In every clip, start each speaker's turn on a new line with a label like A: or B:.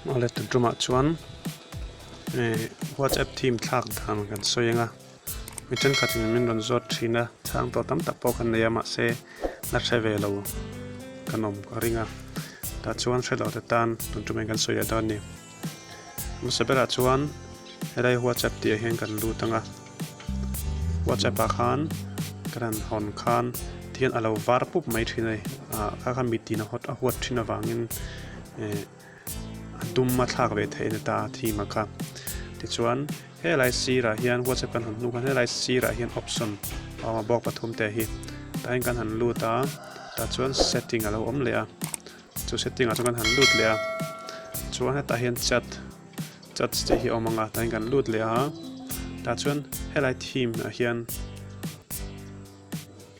A: Awle tun tumah chuan eh whatsapp theme thlak dan kan sawi ang a mi thenkhatin min rawn zawt thin a chhang tawh tam tak pawh kan nei a mahse la hre ve lo kan awm ka ring a tah chuan hre lo te tan tun tumah hian kan sawi leh dawn a ni. Hmasa berah chuan helai whatsapp tih ah hian kan lut ang a whatsapp ah khan kan han hawn khan tihian a lo var pup mai thin a ni ah kha khan mi tin a hawt a huat thin avangin eh a dum a thlak ve theih a ni ta a theme ah kha tichuan helai sirah hian whatsapp kan hawn hnu khan helai sirah hian option a awm a bawk pathum te hi tah hian kan han lut a tah chuan setting a lo awm leh a. Chu setting ah chuan kan han lut leh a chuan hetah hian chat chats tih hi a awm ang a tah hian kan lut leh a tah chuan helai theme ah hian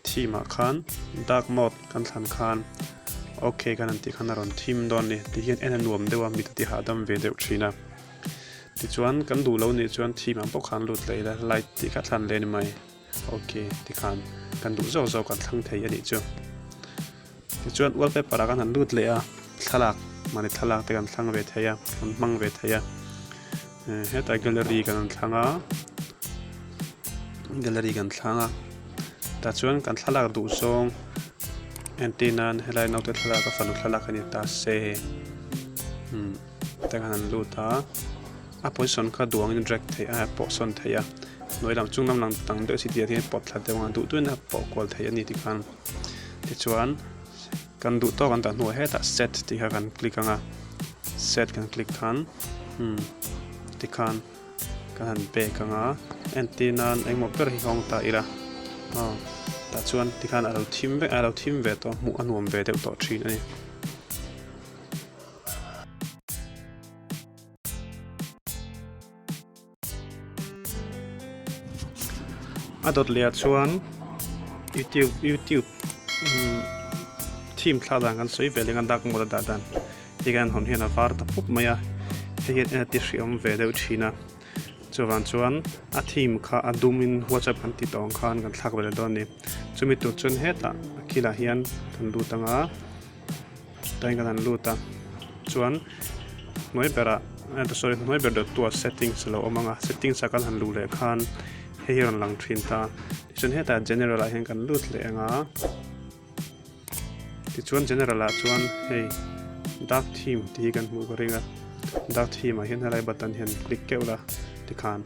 A: theme ah khan dark mode kan thlan khan ok kan han tih khan a rawn thim dawn a ni ti hian en a nuam deuh a mit a ti hahdam ve deuh thin a tichuan kan duh lo nih chuan theme ang pawh khan lut leh ila light tih kha thlan leh a ni mai. Ok tikhan kan duh zawk zawk kan thlang thei a nih chu. Tichuan wallpaper ah kan han lut leh a, thlalak mahni thlalak te kan thlang ve thei a, kan hmang ve thei a. Hetah gallery kan han thlang a, gallery kan thlang a, tah chuan kan thlalak duh zawng entir nan helai naute thlalak a fanu thlalak a ni ta se umm te khan an lut a. A position kha duh angin drag theih a pawh sawn theih a hnuai lam chung lam lang tang deuh si tih ah hian pawt thla deuh ang a duh duhin a pawh kual theih a ni tikhan tichuan kan duh tawk an dah hnuah hetah set tih kha kan click ang a set kan click khan umm tikhan kan han pek ang a entir nan engemaw ber hi hawng ta ila aw tah chuan tikhan a lo thim vek a lo thim ve tawh a hmuh a nuam ve deuh tawh thin a ni. A dawt leh ah chuan youtube youtube theme thla dan kan sawi ve leng a dark mode a dah dan hei kan hawn hian a var ta pup mai a hei hian en a ti hreawm ve deuh thin a chuvang chuan a theme kha a dum in whatsapp kan tih tawh ang khan kan thlak ve leh dawn a ni chumi tur chuan hetah a khilah hian kan lut ang a. Tain kan han lut a chuan hnuai berah sorry hnuai ber dawt tuah settings a lo awm ang a settings ah kan han luh leh khan hei hi a rawn lang thin ta tichuan hetah general ah hian kan lut leh ang a tichuan general ah chuan hei dark theme tih hi kan hmuh ka ring a dark theme ah hian helai button hian click keuh la tikhan.